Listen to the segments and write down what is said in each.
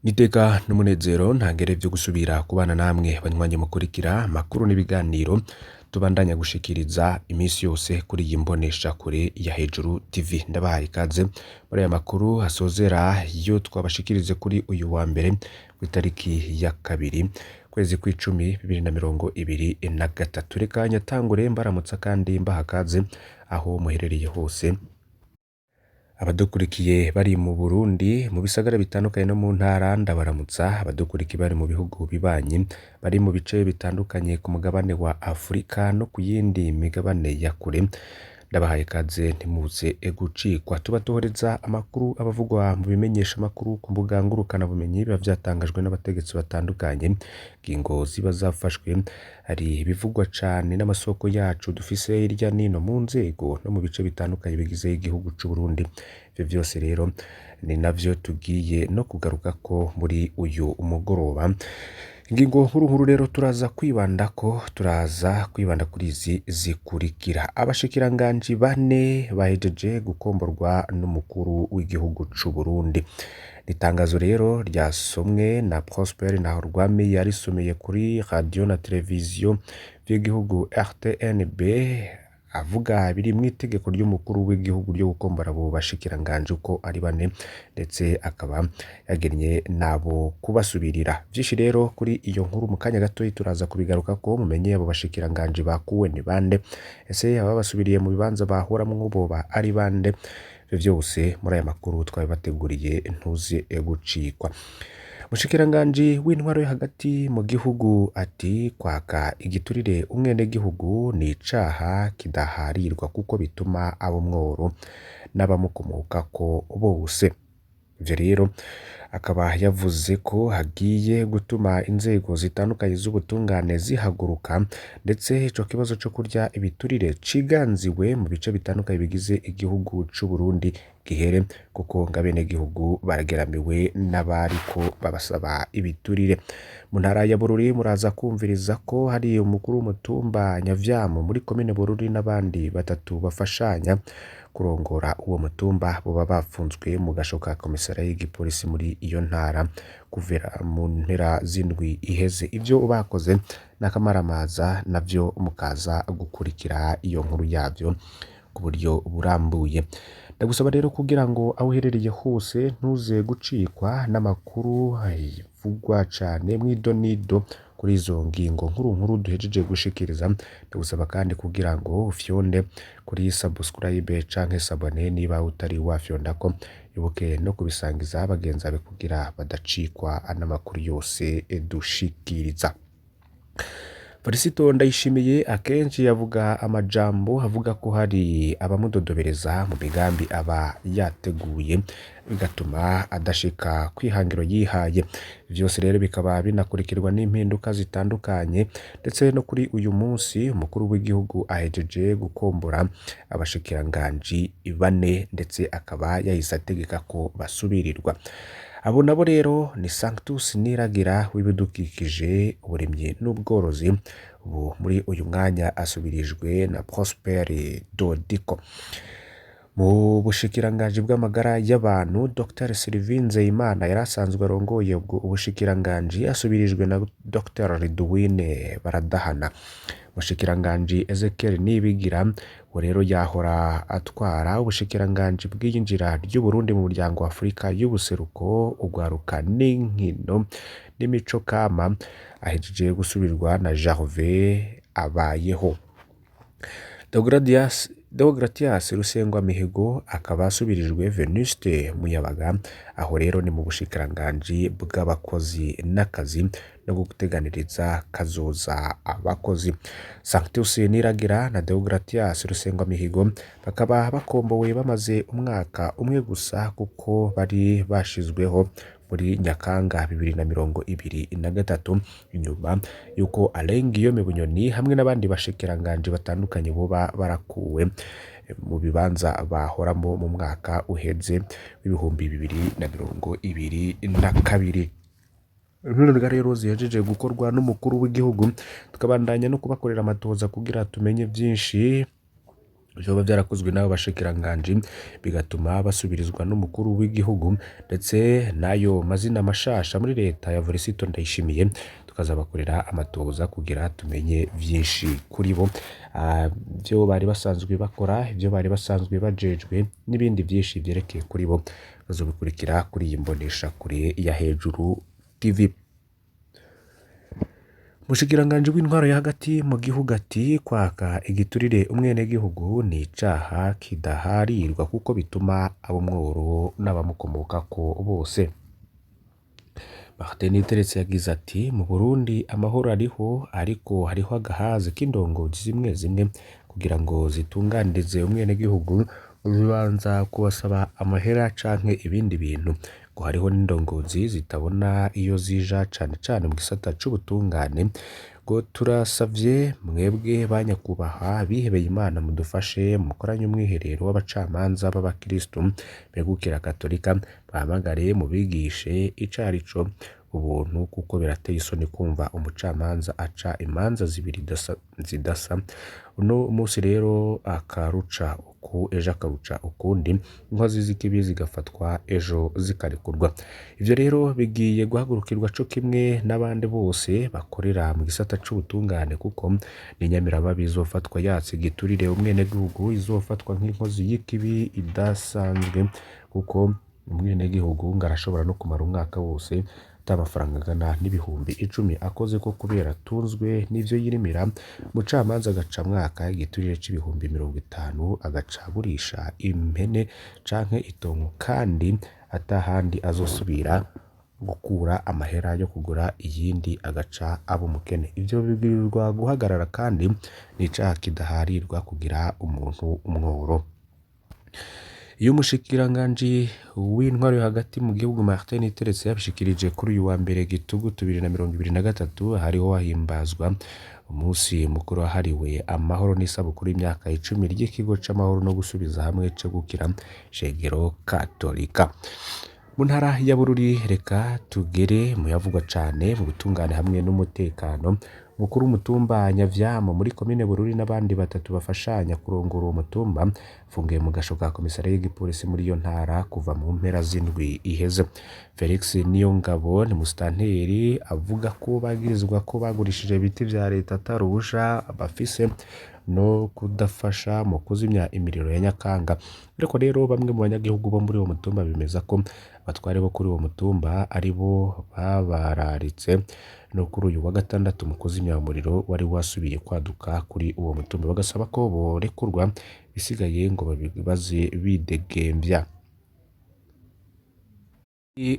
N'iteka n'umunezero ntangere vyo gusubira kubana namwe banywanyi mukurikira amakuru n'ibiganiro tubandanya gushikiriza iminsi yose kuri iyi mboneshakure ya Hejuru TV. Ndabahaye ikaze muri aya makuru asozera yo twabashikirize kuri uyu wa mbere w'itariki ya 2 kwezi kw'icumi 2023. Reka nyatangure mbaramutsa kandi mbaha ikaze aho muherereye hose. Abadukurikiye bari mu Burundi mu bisagara bitandukanye no mu ntara ndabaramutsa, abadukurikiye bari mu bihugu bibanyi, bari mu bice bitandukanye ku mugabane wa Afurika no ku yindi migabane ya kure, ndabahaye ikaze ntimuze gucikwa. Tuba tuhoreza amakuru abavugwa mu bimenyesha amakuru ku mbuga ngurukanabumenyi biba vyatangajwe n'abategetsi batandukanye, ingingo ziba zafashwe, hari ibivugwa cane n'amasoko yacu dufise hirya nino mu nzego no mu bice bitandukanye bigize igihugu c'Uburundi. Ivyo vyose rero ni navyo tugiye no kugarukako muri uyu mugoroba. Ingingo nkuru nkuru rero turaza kwibandako, turaza kwibanda kuri izi zikurikira. Abashikiranganji bane bahejeje gukomborwa n'umukuru w'igihugu c'Uburundi. Itangazo rero ryasomwe na Prosper Ntahorwami yarisomeye kuri radio na televiziyo vy'igihugu RTNB, avuga biri mw'itegeko ry'umukuru w'igihugu ryo gukombora abo bashikiranganji uko ari bane, ndetse akaba yagennye nabo kubasubirira. Vyinshi rero kuri iyo nkuru mu kanya gatoyi turaza kubigarukako, mumenye abo bashikiranganji bakuwe ni bande, ese ababasubiriye mu bibanza bahoramwo boba ari bande? Ivyo vyose muri aya makuru twabibateguriye, ntuze gucikwa. Umushikiranganji w'intwaro yo hagati mu gihugu ati kwaka igiturire umwenegihugu ni icaha kidaharirwa kuko bituma aba umworo n'abamukomokako bose. Ivyo rero akaba yavuze ko hagiye gutuma inzego zitandukanye z'ubutungane zihaguruka, ndetse ico kibazo co kurya ibiturire ciganziwe mu bice bitandukanye bigize igihugu c'Uburundi gihere, kuko ngo abenegihugu barageramiwe n'abariko babasaba ibiturire. Mu ntara ya Bururi muraza kumviriza ko hari umukuru w'umutumba Nyavyamu muri komine Bururi n'abandi batatu bafashanya kurongora uwo mutumba boba bafunzwe mu gasho ka komisariya y'igipolisi muri iyo ntara kuvera mu mpera z'indwi iheze. Ivyo bakoze n'akamaramaza navyo mukaza gukurikira iyo nkuru yavyo ku buryo burambuye. Ndagusaba rero kugira ngo aho uherereye hose ntuze gucikwa n'amakuru avugwa cane mw'idonido kuri izo ngingo nkuru nkuru duhejeje gushikiriza. Ndagusaba kandi kugira ngo ufyonde kuri subscribe canke s'abonner niba utari wafyondako, ibuke no kubisangiza bagenzi bawe kugira badacikwa n'amakuru yose dushikiriza. Varisito Ndayishimiye akenshi avuga amajambo avuga ko hari abamudodobereza mu migambi aba yateguye, bigatuma adashika kwihangiro yihaye. Vyose rero bikaba binakurikirwa n'impinduka zitandukanye, ndetse no kuri uyu munsi umukuru w'igihugu ahejeje gukombora abashikiranganji bane, ndetse akaba yahise ategeka ko basubirirwa. Abo nabo rero ni Sanctus Niragira w'ibidukikije, uburimyi n'ubworozi, ubu muri uyu mwanya asubirijwe na Prosper Dodiko. Mu bushikiranganji bw'amagara y'abantu, Dr Sylvie Nzeyimana yari asanzwe arongoye ubwo ubushikiranganji asubirijwe na Dr Ridouine Baradahana. Umushikiranganji Ezekiel Nibigira we rero yahora atwara ubushikiranganji bw'iyinjira ry'Uburundi mu muryango wa Afurika y'ubuseruko, ugwaruka n'inkino n'imico kama, ahejeje gusubirwa na Gervais Abayeho. Deogratias Rusengwamihigo akaba asubirijwe Venuste Muyabaga, aho rero ni mu bushikiranganji bw'abakozi n'akazi no guteganiriza kazoza abakozi. Sanctus Niragira na Deogratias Rusengwamihigo bakaba bakombowe bamaze umwaka umwe gusa, kuko bari bashizweho muri Nyakanga 2023, inyuma yuko Alain Guillaume Bunyoni hamwe n'abandi bashikiranganji batandukanye boba barakuwe mu bibanza bahoramo mu mwaka uheze w'2022. Impinduka rero zihejeje gukorwa n'umukuru w'igihugu, tukabandanya no kubakorera amatohoza kugira tumenye vyinshi. Vyoba vyarakozwe n'abo bashikiranganji bigatuma basubirizwa n'umukuru w'igihugu, ndetse n'ayo mazina mashasha muri leta ya Varisito Ndayishimiye, tukazabakorera amatohoza kugira tumenye vyinshi kuri bo, ivyo bari basanzwe bakora, ivyo bari basanzwe bajejwe n'ibindi vyinshi vyerekeye kuri bo, bazobikurikira kuri iyi mboneshakure ya Hejuru TV. Umushikiranganji w'intwaro ya hagati mu gihugu ati kwaka igiturire umwenegihugu ni icaha kidaharirwa kuko bituma ab'umworo n'abamukomokako bose. Martin Niteretse yagize ati mu Burundi amahoro ariho, ariko hariho agahaze k'indongozi zimwe zimwe kugira ngo zitunganirize umwenegihugu zibanza kubasaba amahera canke ibindi bintu, ngo hariho n'indongozi zitabona iyo zija cane cane mu gisata c'ubutungane, ngo turasavye mwebwe ba nyakubahwa bihebeye Imana mudufashe mukoranye umwiherero w'abacamanza b'abakristu begukira katolika, bahamagare mubigishe icarico ubuntu, kuko birateye isoni kumva umucamanza aca imanza zibiri zidasa, uno musi rero akaruca uku ejo akaruca ukundi, inkozi z'ikibi zigafatwa ejo zikarekurwa. Ivyo rero bigiye guhagurukirwa co kimwe n'abandi bose bakorera mu gisata c'ubutungane, kuko ni nyamiramabi izofatwa yatse igiturire umwenegihugu, izofatwa nk'inkozi y'ikibi idasanzwe, kuko umwenegihugu ngo arashobora no kumara umwaka wose ata mafaranga angana n'10,000 akoze ko kubera atunzwe n'ivyo yirimira, umucamanza agaca mwaka igiturire c'50,000 agaca agurisha impene canke itongo, kandi atahandi azosubira gukura amahera yo kugura iyindi, agaca aba umukene. Ivyo bibwirizwa guhagarara kandi ni icaha kidaharirwa kugira umuntu umworo. Iyo umushikiranganji w'intwaro yo hagati mu gihugu Martin Niteretse yabishikirije kuri uyu wa mbere Gitugutu 2023, hariho hahimbazwa umunsi mukuru wahariwe amahoro n'isabukuru y'imyaka 10 ry'ikigo c'amahoro no gusubiza hamwe cegukira Shengero Katolika. Mu ntara ya Bururi reka tugere mu yavugwa cane mu butungane hamwe n'umutekano. Umukuru w'umutumba Nyavyamo muri komine Bururi n'abandi batatu bafashanya kurongora uwo mutumba afungiwe mu gasho ka komisariya y'igipolisi muri iyo ntara kuva mu mpera z'indwi iheze. Felix Niyongabo ni musitanteri avuga ko bagirizwa ko bagurishije ibiti vya leta ata ruhusha bafise no kudafasha mu kuzimya imiriro ya Nyakanga. Ariko rero bamwe mu banyagihugu bo muri uwo mutumba bemeza ko abatware bo kuri uwo mutumba ari bo babararitse no kuri uyu wa gatandatu mu kuzimya umuriro wari wasubiye kwaduka kuri uwo mutumba, bagasaba ko borekurwa bisigaye ngo babibaze bidegemvya.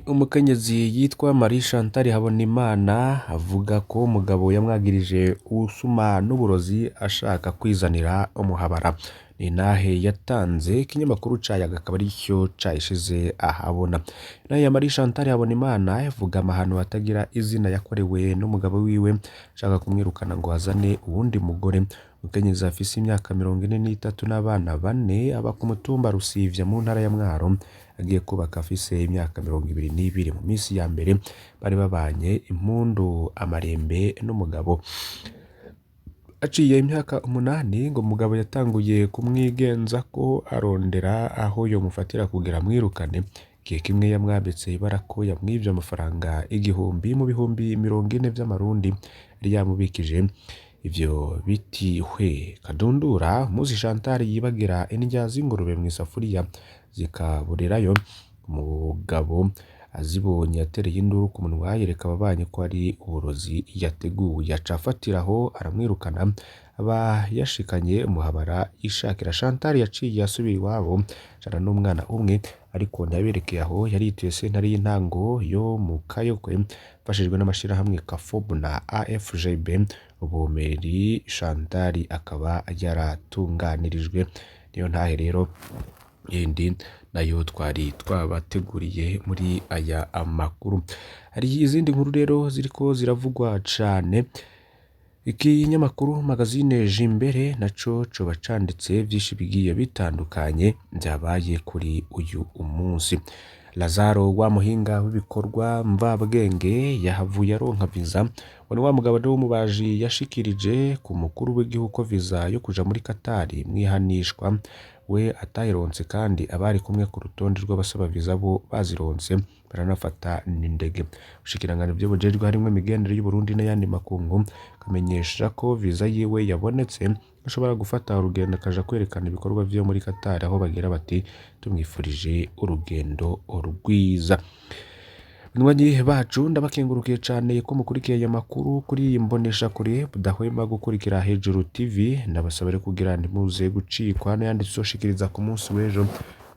Umukenyezi yitwa Marie Chantal Habonimana avuga ko umugabo yamwagirije ubusuma n'uburozi ashaka kwizanira umuhabara. Ni intahe yatanze ikinyamakuru Cayaga akaba aricyo cayishize ahabona. Intahe ya Marie Chantal Habonimana ivuga amahano atagira izina yakorewe n'umugabo wiwe ashaka kumwirukana ngo azane uwundi mugore. Umukenyezi afise imyaka 43 n'abana 4 aba ku mutumba Rusivya mu ntara ya Mwaro, agiye kubaka afise imyaka 22. Mu minsi ya mbere bari babanye impundu amarembe n'umugabo. Aciye imyaka 8 ngo umugabo yatanguye kumwigenzako arondera aho yomufatira kugira amwirukane. Igihe kimwe yamwambitse ibara ko yamwivye amafaranga 1000 mu 40,000 vy'amarundi yari yamubikije. Ivyo bitihwe kadundura, musi Chantal yibagira indya z'ingurube mw'isafuriya zikaborerayo. Umugabo azibonye yatereye induru ku munwa yereka ababanyi ko ari uburozi yateguye, aca afatiraho aramwirukana, aba yashikanye umuhabara yishakira. Chantal yaciye asubira iwabo ajana n'umwana umwe, ariko ntiyaberekeye aho, yarituye sentare y'intango yo mu Kayokwe afashijwe n'amashirahamwe Kafob na AFGB. Ubu Marie Chantal akaba yaratunganirijwe. Niyo ntahe rero yindi nayo twari twabateguriye muri aya amakuru. Hari izindi nkuru rero ziriko ziravugwa cane. Ikinyamakuru magazine Jimbere naco coba canditse vyinshi bigiye bitandukanye vyabaye kuri uyu munsi. Lazaro wa muhinga w'ibikorwa mvabwenge yahavuye aronka viza. Ngo ni wa mugabo w'umubaji yashikirije ku mukuru w'igihugu ko viza yo kuja muri Katari mwihanishwa we atayironse, kandi abari kumwe ku rutonde rw'abasaba viza bo bazironse baranafata n'indege. Ubushikiranganji byo bujejwe harimwo imigendere y'Uburundi n'ayandi makungu kamenyesha ko viza yiwe yabonetse, ashobora gufata urugendo akaja kwerekana ibikorwa vyo muri Qatar, aho bagira bati tumwifurije urugendo rwiza. Banywanyi bacu, ndabakengurukiye cane ko mukurikiye aya makuru kuri iyi mboneshakure budahwema gukurikira Hejuru TV. Ndabasaba rero kugira ntimuze gucikwa n'ayandi tuzoshikiriza ku munsi w'ejo.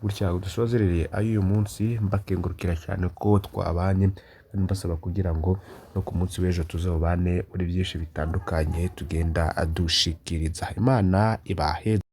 Gutya dusozerereye ay'uyu munsi, mbakengurukira cyane ko twabanye, kandi mbasaba kugira ngo no ku munsi w'ejo tuzobane muri byinshi bitandukanye tugenda dushikiriza. Imana ibahe.